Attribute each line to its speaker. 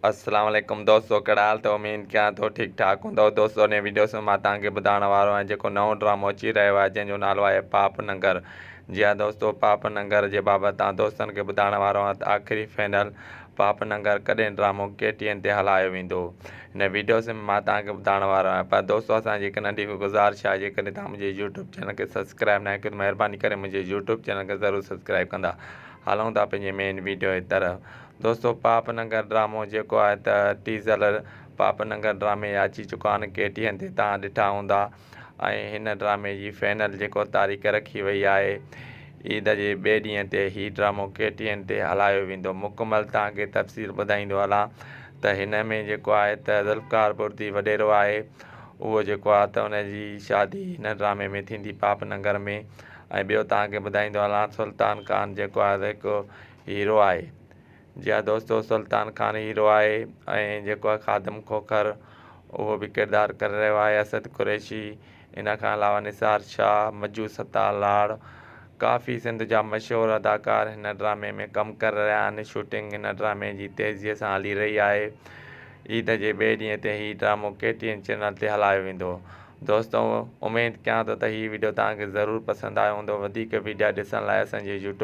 Speaker 1: السلام عليڪم دوستو ڪهڙا حال اٿو اميد ڪيان ٿو ٺيڪ ٺاڪ هوندو دوستو ان وڊيو ۾ مان توهان کي ٻڌائڻ وارو آهيان جيڪو نئون ڊرامو اچي رهيو آهي جنهن جو نالو آهي پاپ ننگر جي ها دوستو پاپ ننگر جي بابت توهان دوستن کي ٻڌائڻ وارو آهيان ته آخري فائنل پاپ ننگر ڪڏهن ڊرامو ڪي ٽي اين تي هلايو ويندو هن وڊيو ۾ مان توهان کي ٻڌائڻ وارو آهيان پر دوستو اسان جي هڪ ننڍي گذارش آهي جيڪڏهن توهان منهنجي يوٽيوب چينل کي سبسڪرائب ناهي ڪيو ته مهرباني ڪري منهنجي يوٽيوب چينل کي ضرور سبسڪرائب ڪندا هلون ٿا پنهنجي مين وڊيو جي طرف دوستو پاپ ننگر ڊرامو جيڪو آهي ته ٽيزر پاپ ننگر ڊرامي جا اچي چڪا آهن ڪي ٽي اين تي توهان ڏٺا هوندا ۽ هن ڊرامي جي فينل جيڪو تاريخ رکي وئي آهي عيد جي ٻئي ڏينهن تي هي ڊرامو ڪي ٽي اين تي هلايو ويندو مڪمل توهان کي تفصيل ٻڌائيندو هلان ته هن ۾ جيڪو آهي ته ذوالفقار بردي وڏيرو آهي اهو جيڪو آهي ته ان جي شادي هن ڊرامي ۾ ٿيندي پاپ ننگر ۾ ۽ ٻيو توهان کي ٻڌائيندو هلان سلطان خان جيڪو آهي ته هڪ هيرو آهي. جي ها دوستو سلطان خان هيرو آهي ۽ جيڪو آهي خادم کوکر اهو به ڪردار ڪري رهيو آهي اسد قريشي ان کان علاوه نثار شاهه مجو ستار لاڙ ڪافي سنڌ جا مشهور اداڪار هن ڊرامي ۾ ڪم ڪري رهيا آهن شوٽنگ هن ڊرامي جي تيزي سان هلي رهي آهي عيد جي ٻئي ڏينهن تي هي ڊرامو ڪي ٽي اين چينل تي هلايو ويندو دوستو اميد ڪيان ٿو ته هي وڊيو توهان کي ضرور پسند آيو هوندو وڌيڪ وڊيا ڏسڻ لاء اسان جي يوٽيوب.